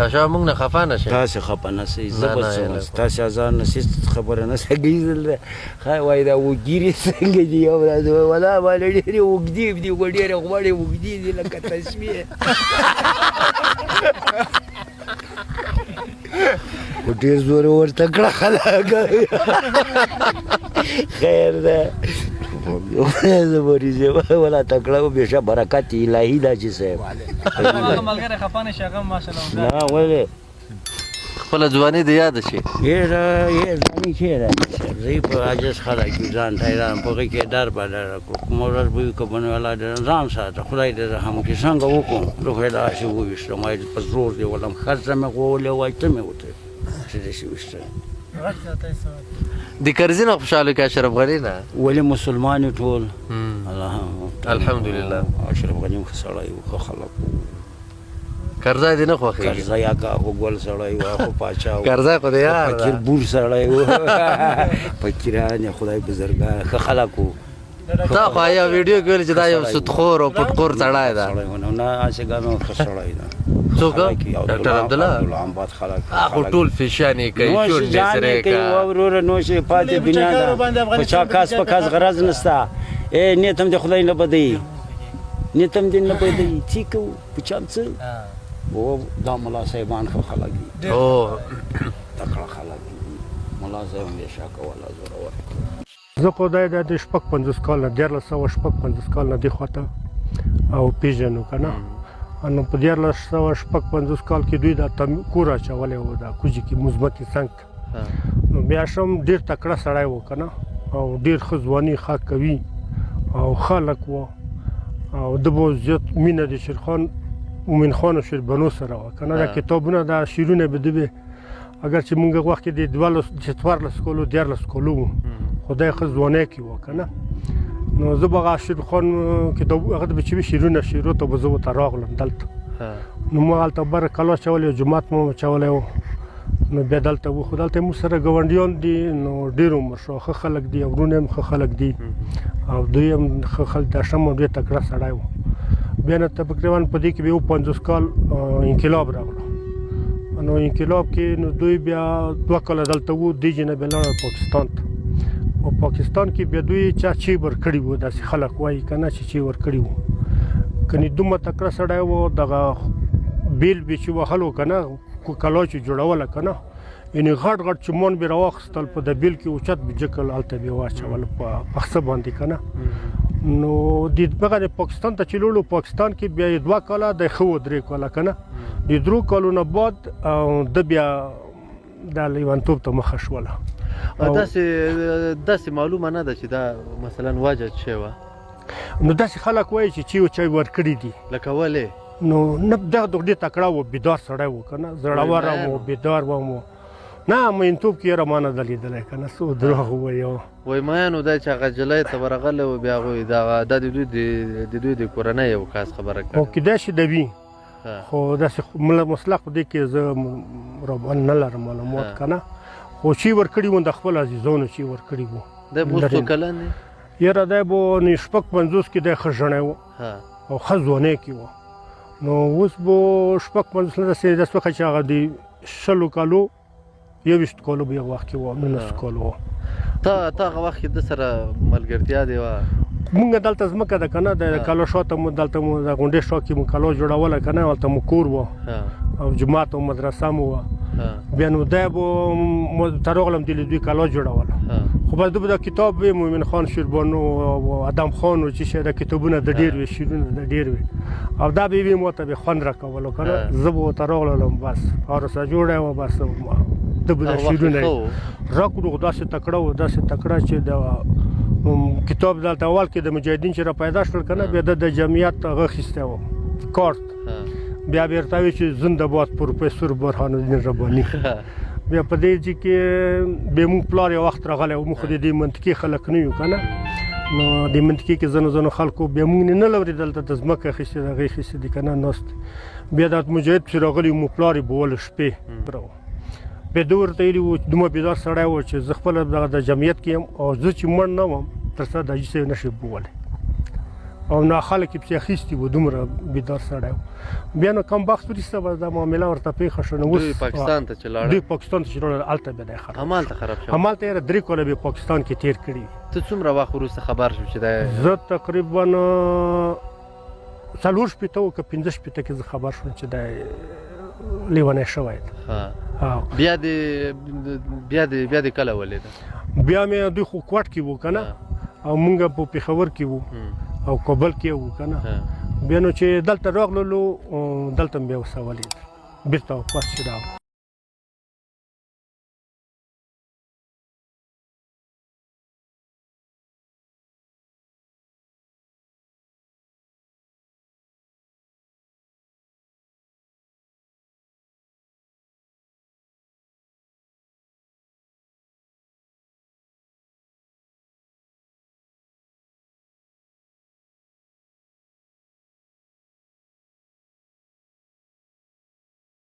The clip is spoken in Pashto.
شاه موږ نه خفه نه شئ. تاسې خفه نه شئ، زه نه به نه څه یې وایم، نه. ستاسې ازار نه شي، خبره نه شي ګرځېدل. ښه وایي دا وګیرې څنګه دي؟ یو ورځ وایي ولا باندې ډېرې اوږدې دي، خو ډېرې غوړې اوږدې دي لکه تسبیح. خو ډېر زور یې ورته کړه خلک. خیر ده، زه مریض یم، ولا تکړه و بېشه برکت الهي دا چې صاحب هغه ملګری خفه نه شي، هغه ماشاءالله. نه ولې خپله ځواني دې یاده شي. یې ځواني چېرې ده؟ زه یې په عاجز خلک یو، ځان ته حیران په هغې کې در په در کړو. کومه ورځ به وي که به نه وي، الله دې ځان ساته، خدای دې رحم وکړي. څنګه وکړم؟ زه خو یې داسې وویشتم، وایي په زور دې ولم، ښځه مې غوولې وای، ته مې ورته چې داسې ویشتل. د کرزي نه خوشحاله که اشرف غني نه؟ ولې مسلمان یو ټول. الحمدلله. اشرف غني هم ښه سړی و، ښه خلک و. کرزی دې نه خوښېږي؟ کرزی اکا خو ګل سړی و، خو پاچا و. کرزی خو دې یار فقیر بور سړی و. فقیران یې خدای بزرګان ښه خلک وو. تا خو یو ویډیو کې ویل چې دا یو سودخور او پټخور سړی ده. سړی و نه، هسې ګانو ښه سړی ده. څوک؟ ډاکټر عبدالله؟ عبدالله هم بد خلک. خو ټول فیشان یې کوي، نوش شونډې جان سرې یې کوي کا. وروره، نوش یې پاتې دنیا ده، په چا کاس په کاس غرض نشته. ای نیت هم د خدای نه بدوي، نیت هم دې نه بدوي، څه کوو په چا څه؟ او دا ملا صاحبان ښه خلک دي، تکړه خلک دي. ملا صاحب هم بې شکه ولا زورور. زه خو دی د 56 کال نه، 1356 کال نه دې خوا ته او پېژنو که نه. نو په 1356 کال کې دوی دا کور اچولی و دا کوجي کې مو ځمکې څنګ ته. نو بیا شم ډېر تکړه سړی و که نه، او ډېر ښه ځواني ښه کوي او خلک و، او ده به زیات مینه د شیرخان مومن خان او شیربانو سره وه که نه. دا کتابونه دا شعرونه به ده به اګر چې مونږ وخت کې د 12 چې 14 کالو 13 کالو وو، خو دی ښه ځواني کې وه که نه. نو زه به هغه شیرخان کتاب هغه ته به چې وي شعرونه شعرو ته به زه ورته راغلم دلته. نو موږ هلته بره کلا چولی و، جومات مو چولی و. نو بیا دلته و، خو دلته موږ سره ګاونډیان دي، نو ډېر عمر شو، ښه خلک دي، وروڼه هم ښه خلک دي او دوی هم ښه خلک. د شم ډېر تکړه سړی و. بیا نو تقریبا په دې کې بیا 50 کال انقلاب راغلو. نو انقلاب کې نو دوی بیا 2 کاله دلته وو، دې جنه بیا لاړل پاکستان ته. او پاکستان کې بیا دوی چا چې ورکړي وو، داسې خلک وایي که نه چې چې ورکړي وو کني. دومره تکړه سړی و، دغه بیل به چې وهلو که نه، کلا چې جوړوله که نه، یعنې غټ غټ چمان به راواخیستل په د بیل کې اوچت به جکل هلته به یې واچول په پخڅه باندې که نه. نو د دغه د پاکستان ته چې لوړو، پاکستان کې بیا یې 2 کاله د ښه و 3 کاله که نه. د 3 کالو نه بعد ده بیا د لیونتوب ته مخه شوله. داسې معلومه نه ده چې دا مثلا وجه څه وه. نو داسې خلک وایي چې چې چای ورکړي دي. لکه ولې؟ نو نه دغه ډېر تکړه و، بیدار سړی و که نه، زړور هم و، بیدار و هم و. نه مینتوب کې یې ما نه ده لیدلی که نه، څو دروغ ووایي. وایي میانو دی چې هغه جلۍ ته ورغلی و، بیا هغوی دا د دوی د کورنۍ یو کس خبره کړې. خو کېدای شي د وي، خو داسې مسلک په دې کې زه رابان نه لرم معلومات که نه. خو چې ورکړي وو د خپل عزیزانو چې ورکړي وو. دی به اوس څو کلن دی؟ یاره دی به نو 56 کې دی ښه ژڼی و او ښه ځواني کې و. نو اوس به 56 نه داسې داسې وخت چې هغه د 20 کالو 21 کالو به یو وخت کې و، 19 کالو و. تا هغه وخت کې ده سره ملګرتیا دی وه؟ مونږ دلته ځمکه ده که نه، د کلا شاته مو دلته مو د غونډې شا کې مو کلا جوړوله که نه، هلته مو کور و او جومات او مدرسه مو وه. بیا نو دی به مو ته راغلم دې دوی کلا جوړوله. خو بس ده به دا کتاب وی، مومن خان شیربانو او ادم خان و چې شی دا کتابونه د ډېر وي، شعرونه د ډېر وي، او دا به وي ما ته به خوند راکولو که نه. زه به ورته راغلم بس هر څه جوړی وه، بس ده به دا شعرونه راکړو. خو داسې تکړه و، داسې تکړه چې د کتاب دلته اول کې د مجاهدین چې را پیدا شول که نه، بیا ده د جمعیت هغه اخیستی و کارت. بیا بیرته وی چې زنده باد پروفیسور برهان الدین رباني. بیا په دې چې کې بیا موږ پلار یو وخت راغلی و، موږ خو د دې منطقې خلک نه یو که نه. نو د منطقې کې ځینو ځینو خلکو بیا موږ نه لوري دلته د ځمکه اخیستې د هغې اخیستې دي که نه ناست. بیا د مجاهد پسې راغلي مو پلار یې بوله شپې راو. بیا ده ورته ویلي وو چې دومره بیدار سړی و چې زه خپله دغه د جمعیت کې یم او زه چې مړ نه وم تر څه د حاجي صاحب نه شي بولی. او نه خلک یې پسې اخیستي وو، دومره بیدار سړی و. بیا نو کم وخت وروسته بس دا معامله ورته پېښه شوه. نو اوس دوی پاکستان ته چې لاړل، دوی پاکستان ته چې لاړل هلته بیا دی خراب، همالته خراب شو. همالته یې 3 کاله بیا پاکستان کې تېر کړي. ته څومره وخت وروسته خبر شو چې دا؟ زه تقریبا 64 او که 65 کې زه خبر شوم چې دی لیونی شوی دی. بیا دې بیا دې بیا دې کله ولید؟ بیا مې دوی خو کوټ کې وو که نه، او مونږ په پېښور کې وو او کابل کې وو که نه. بیا نو چې دلته راغللو دلته مې بیا ورسره ولید، بېرته واپس چې راغلو.